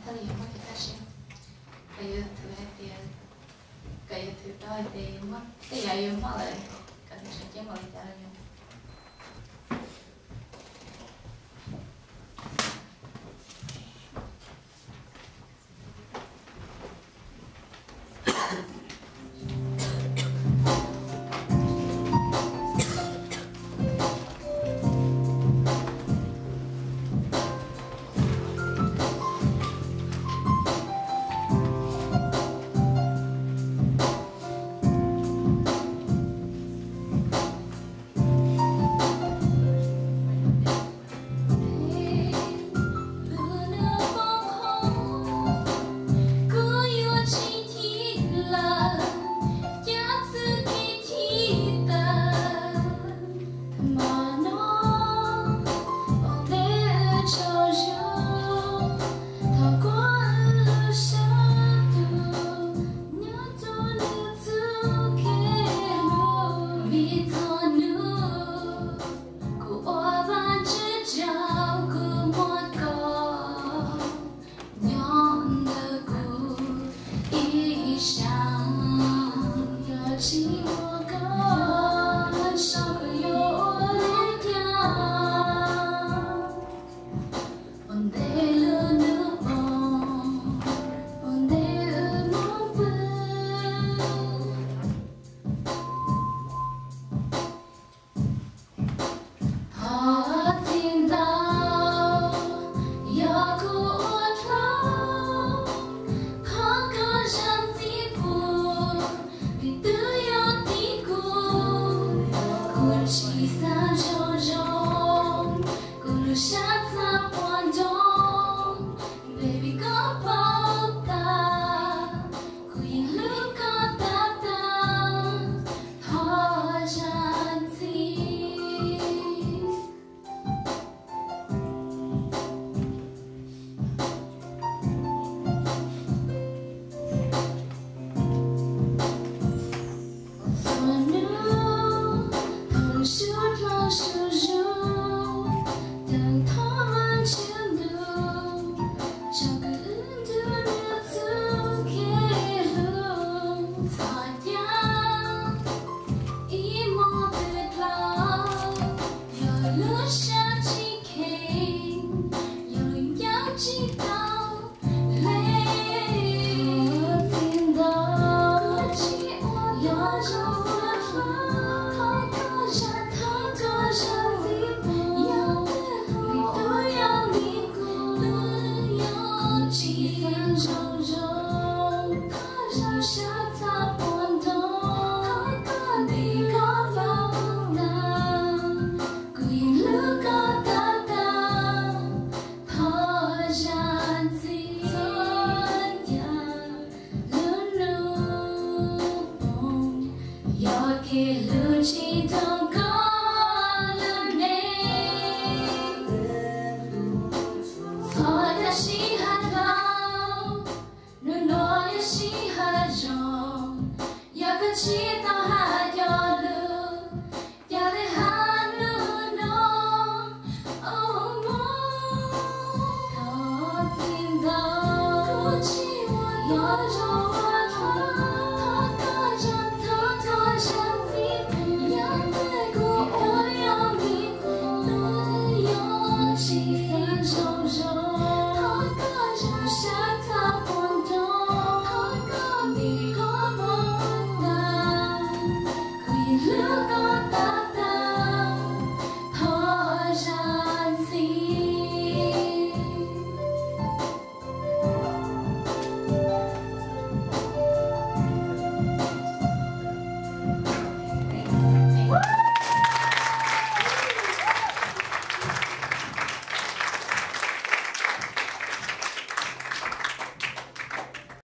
Li yuav muaj kev kaj siab, koj yuav thwm hais tias, koj yuav thwm tau hais tias muaj tej yam yuav muaj lawm, koj twb tseem ceeb npaum li cas los yog. Kuv yuav tsis chim lawm, cov txuj kev chim tawm. Mas no ua ntej wb tsaug zog, thov kuab wb lub sab tus, nyob rau nws txuj kev hlub. Vim txhua hnub kuv ua Vajtswv tsaug, kuv muaj koj nyob ntawm kuv ib sab. Yog tsis muaj koj, saib kuv yuav ua li cas. Ua ntej lub hnub poob, ua ntej wb mus pw. Thov txim ntau, yog kuv ua dlaab, thov koj zam txim pub, vim twb yog tim kuv, kuv tsis xav zoo zoo, kuv lub sab txhab puag nroo, baby koj paub tas, kuv yeej hlub koj tag tag, thov zam txim. Txhua hnub thaum suav dlhau suav zus, thov Vajtswv ntuj tso kwv wb nrug nws txuj kev hlub. Txhos caug ib hmos twg dlhau, yog lub sab tsis kheev, yog lub ncauj tsis tau le. Txim ntau, yog zoo xav hlob, thov koj zam, thov koj zam txim, yog twg hlub kuv, yog li kuv twb yog tsis xav zoo zoo, thov zam sab txhab puag nroo, thov koj nti koj paub tas, kuv yeej hlub koj tag tag, thov zam txim. Txhua yam lub hnub poob, yog kev hlub tsis nrog koj lub neej. Txhob coj sij hawm dlhau, hnub no yog sij hawm zoo, yog koj tsis tau hais cov lus, cas li hab hnub no ua mob. Thov txim ntau, kuv tsis ua yog zoo ua dlaab, thov koj zam, thov koj zam txim, yog twg kuv ua yog li kuv twb yog tsis xav zoo zoo, thov koj zam sab txhab puag nroo, thov koj nti koj paub tas, kuv yeej hlub koj